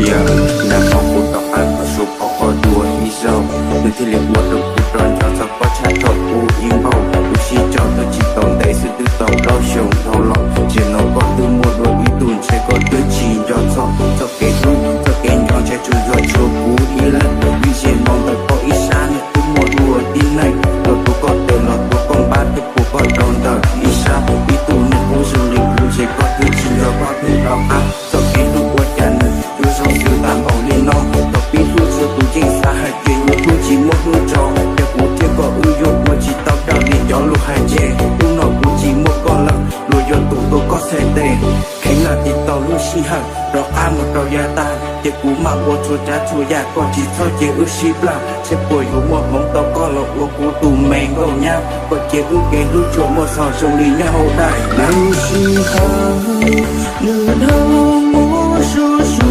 Yog nag hmo kuv rov qab los su qhov koj dua ib zaug, nws thiaj li ua rau kuv rov nco txog koj tshaj thaum ub ib npaug. Kuv sib tso twb tsis tau ntev xwb twb tau plaub xyoo dhau los, tsis no koj twb muaj dua ib tug ntshe koj twb tsis nco txog txoj kev hlub txoj kev nco ntshe tsuas yog tshuav kuv ib leeg. Vim ntshe no ntawm koj ib sab nws twb muaj dua tib neeg los tuav koj tes los tuav koj npab thiab puag koj rau ntawm ib sab. Ib tug neeg hlub zoo li kuv ntshe koj twb tsis nco koj twb rov qab. Txoj kev hlub ua cas nws yuav zoo xwb tag npaum li no. Thaum pib hlub txhua tus yeej xav hais tias yuav hlub tsis muaj hnub tso, yog kuv thiab koj wb yuav ua tsis tau dab li cov lus hais ntse. Hnub no kuv tsis muaj koj lawm, luag yuav tus tua koj txhais tes. Kheev lam tiv tau lub sij hawm rov qab mus rau yav tag, ces kuv mam ua txhua tsav txhua yam, koj tsis txhob cia wb sib plam. Seb puas yuav muaj hmoov tau koj los ua kuv tus me nkauj nyab, koj cia wb kev hlub tsuas muaj txog zoo li nyob hauv daim. Lub sij hawm nws dhau mus zuj zus,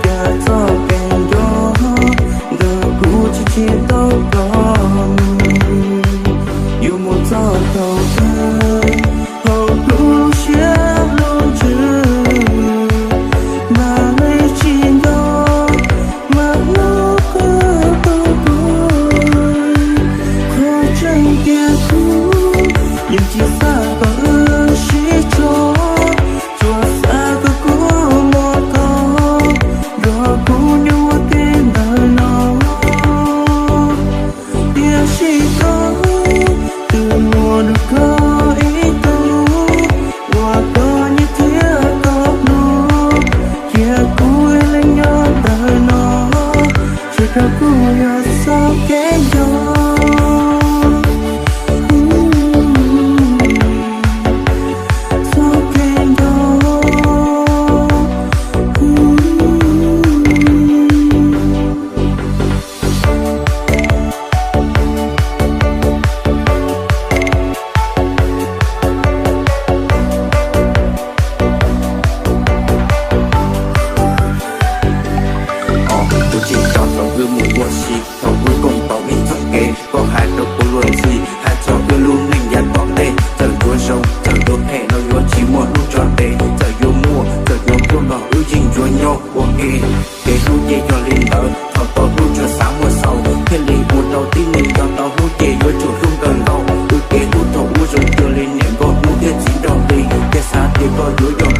cas txoj kev nco ntawm kuv tsis tsim tau koj mus. Yuav mus txog thaum twg hauv kuv lub siab lub ntsws, mam li tsis nco, mam hlub koj tus kuv. Qhov tseeb tiag kuv yeej tsis xav kom wb sib tso, tsuas xav kom kuv muaj koj nrog kuv nyob ua ke ntawm no. Tiam sis koj twb muaj dua koj ib tug, uas koj nyiam thiab koj hlub, cia kuv ib leeg nyob ntawm no, sawv daws kuj yog txoj kev nco, txoj kev nco. Kuv tsis tso thaum wb mus ua si, thaum wb koom tau ib txoj kev, koj hais rau kuv luag ntxhi, hais txog wb lub neej yav tom ntej. Txawm yuav zoo txawm yuav phem los yuav tsis muaj hnub tso tes, txawm yuav muaj txawm yuav pluag los wb yeej yuav nyob ua ke. Kev hlub ces yog li ntawd, thaum tau hlub tsuas xav muaj xaus, thiaj li ua rau tib neeg nco tau hlub ces yuav tsum hlub kawg nkaus. Wb kev hlub thaum ub zoo cuag li niam nkauj hnub thiab txiv nraug hli, ces xav tias koj yuav yog